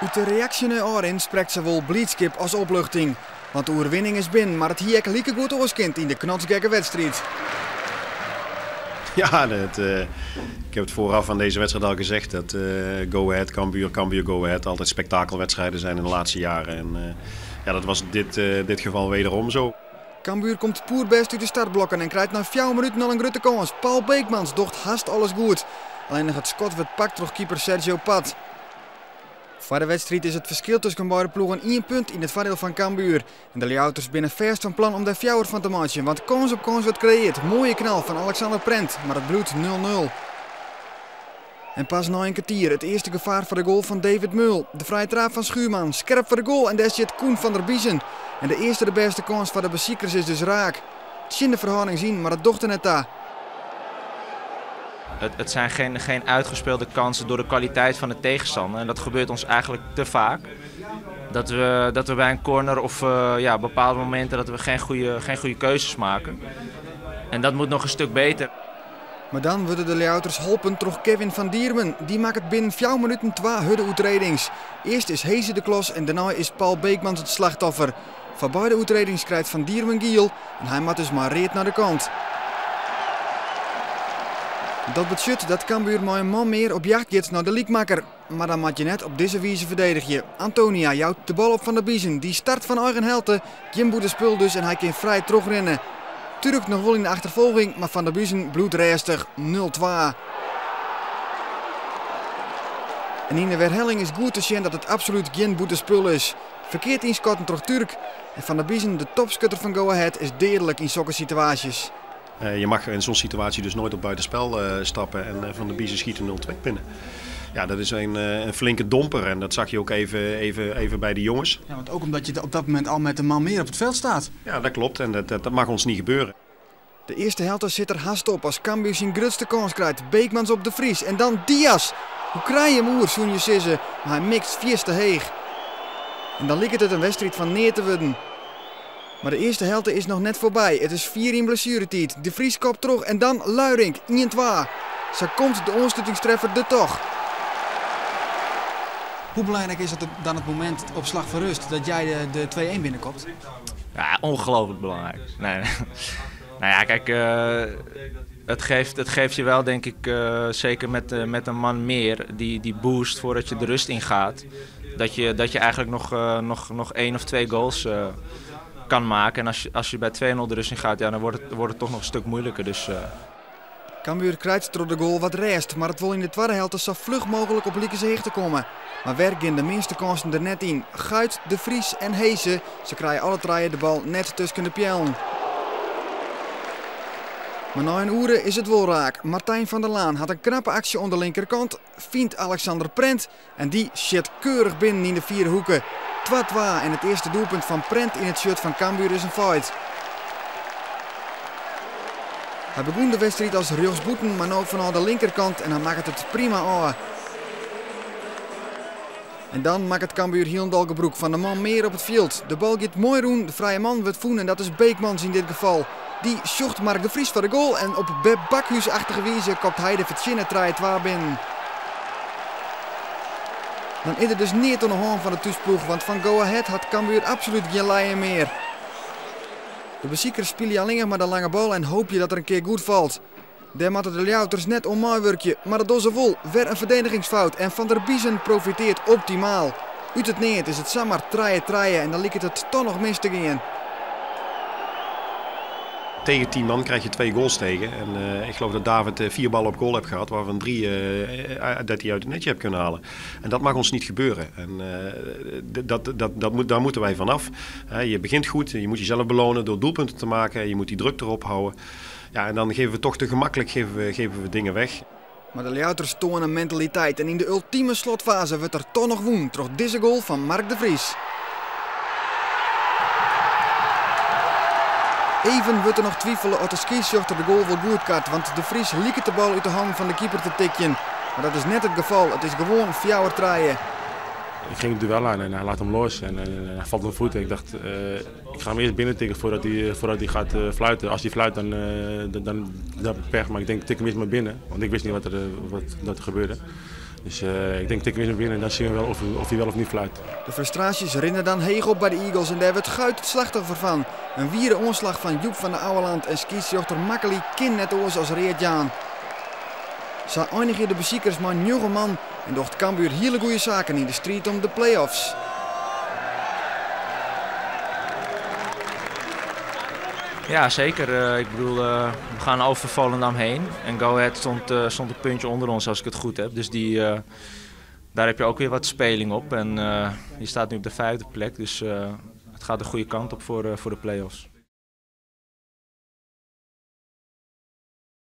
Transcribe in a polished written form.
Ut de reaksje nei ôfrin sprekt sawol blydskip as opluchting. Want de oerwinning is binnen, mar it hie ek likegoed oars kind yn de knotsgekke wedstriid. Ja, dat, ik heb het vooraf aan deze wedstrijd al gezegd. Dat Go Ahead, Cambuur, Cambuur, Go Ahead altijd spektakelwedstrijden zijn in de laatste jaren. En ja, dat was dit, dit geval wederom zo. Cambuur komt poerbêst út de startblokken en krijt nei fjouwer minuten al in grutte kâns. Paul Beekmans docht hast alles goed. Allinnich it skot wurdt pakt troch keeper Sergio Padt. Foar de wedstriid is it ferskil tusken beide ploegen ien punt yn it foardiel fan Cambuur. En de Ljouwerters binne fêst fan plan om der fjouwer fan te meitsjen, want kâns op kâns wurdt kreëard. Moaie knal fan Alexander Prent, mar it bliuwt 0-0. En pas nei in kertier it earste gefaar foar de goal fan David Meul. De frije traap fan Schuurman, skerp foar de goal en dêr stiet Koen van der Biezen. En de earste de bêste kâns foar de besikers is dus raak. Tsjin de ferhâldings yn, mar dat docht der net ta. Het zijn geen uitgespeelde kansen door de kwaliteit van de tegenstander. En dat gebeurt ons eigenlijk te vaak. Dat we bij een corner of ja, bepaalde momenten dat we geen goede keuzes maken. En dat moet nog een stuk beter. Mar dan wurde de Ljouwerters holpen troch Kevin van Diermen. Dy makket binnen 4 minuten twa hurde oertrêdings. Earst is Heze de klos en dêrnei is Paul Beekmans it slachtoffer. Foar beide oertrêdings krijt Van Diermen giel en hy moat dus mei read nei de kant. Dat betsjut dat Cambuur mei in man mear op jacht giet nei de lykmakker. Mar dan moat je net op dizze wize ferdedigje. Antonia jout de bal op Van der Biezen. Dy start fan eigen helte. Gjin bûtenspul dus en hy kin frij trochrinne. Turk noch wol yn de achterfolging, mar Van der Biezen bliuwt rêstich. 0-2. En yn de werhelling is goed te sjen dat it absolút gjin bûtenspul is. Ferkeard ynskatten troch Turk. En Van der Biezen, de topskutter fan Go Ahead, is deadlik yn sokke situaasjes. Je mag in zo'n situatie dus nooit op buitenspel stappen en Van der Biezen schiet een 0-2 binnen. Ja, dat is een flinke domper en dat zag je ook even bij de jongens. Ja, want ook omdat je op dat moment al met een man meer op het veld staat. Ja, dat klopt en dat mag ons niet gebeuren. De eerste helte sit der hast op as Cambuur syn grutste kâns krijt. Beekmans op De Vries en dan Diaz. Hoe krij je him oer, soene je sizze, mar hy mikt fierste heech. En dan liket it in wedstriid fan neat te wurden. Mar de earste helte is noch net foarby. It is 4 yn blessueretiid. De Vries kopt troch en dan Luirink, 1-2. Sa komt de oanslutingstreffer der toch. Hoe belangryk is it dan it momint op slach fan rêst dat jy de 2-1 binnenkopt? Ja, ongelooflijk belangrijk. Nee, nee. Nou ja, kijk, het geeft je wel, denk ik, zeker met een man meer, die boost voordat je de rust ingaat. Dat je eigenlijk nog 1 of 2 goals kan maken. En als je bij 2-0 de rust in gaat, ja, dan wordt het toch nog een stuk moeilijker. Dus. Cambuur krijt troch de goal wat rêst, mar it wol yn de twadde helte sa fluch mooglik op likense hichte komme. Mar wer gean de minste kânsen der net yn. Guit, De Vries en Heze, se krije alle trije de bal net tusken de peallen. Mar nei in oere is it wol raak. Martijn van der Laan hat in knappe aksje oan de linkerkant, fynt Alexander Prent en dy sjit keurich binnen yn de fiere hoeke. 2-2 en it earste doelpunt fan Prent yn it shirt fan Cambuur is in feit. Hy begûn de wedstriid as rjochtsbûten, mar no fanôf de linkerkant en hy makket it prima ôf. En dan makket Cambuur hielendal gebrûk fan de man mear op it fjild. De bal giet moai rûn, de frije man wurdt fûn en dat is Beekmans yn dit gefal. Dy sjocht Mark de Vries foar de goal en op Beb Bakhuis-achtige wize kopt hy de fertsjinne 3-2 binnen. Dan is der dus neat oan de hân fan de thúsploech, want fan Go Ahead hat Cambuur absolút gjin lijen mear. De besikers spylje allinnich mar de lange bal en hoopje dat er in kear goed falt. Dêr moatte de Ljouwerters net oan meiwurkje, mar dat dogge se wol. Wer in ferdedigingsfout en Van der Biezen profiteart optimaal. Ut it neat is it samar 3-3 en dan liket it toch noch mis te gean. Tegen 10 man krijg je 2 goals tegen. En ik geloof dat David 4 ballen op goal heeft gehad, waarvan 3 dat hij uit het netje heeft kunnen halen. En dat mag ons niet gebeuren. En daar moeten wij vanaf. Hè, je begint goed, je moet jezelf belonen door doelpunten te maken. Je moet die druk erop houden. Ja, en dan geven we toch te gemakkelijk geven we dingen weg. Mar de Ljouwerters toane mentaliteit en yn de ultieme slotfase wurdt der toch noch wûn troch dizze goal fan Mark de Vries. Even wurdt der noch twifele oft de skiedsrjochter de goal wol goedkart, want de Vries liket de bal út de hannen fan de keeper te tikjen. Mar dat is net it gefal, it is gewoan 4-3. Ik ging het duel aan en hij laat hem los en hij valt op mijn voeten. Ik dacht, ik ga hem eerst binnen tikken voordat hij gaat fluiten. Als hij fluit, dan heb ik pech, maar ik denk, tik hem eerst maar binnen. Want ik wist niet wat dat er gebeurde. Dus ik denk tik hem eerst maar binnen en dan zien we wel of hij wel of niet fluit. De frustraties rinne dan heech op by de Eagles en dêr wurdt Guit it slachtoffer fan. In wiere oanslach fan Joep van de Ouweland en skiedsrjochter Makkeli kin net oars as read jaan. Sa einigje de besikers mei njoggen man en docht Cambuur hiele goede saken yn de striid om de play-offs. Ja, zeker. Ik bedoel, we gaan over Volendam heen. En Go Ahead stond een puntje onder ons, als ik het goed heb. Dus daar heb je ook weer wat speling op. En je staat nu op de 5e plek. Dus het gaat de goede kant op voor de play-offs.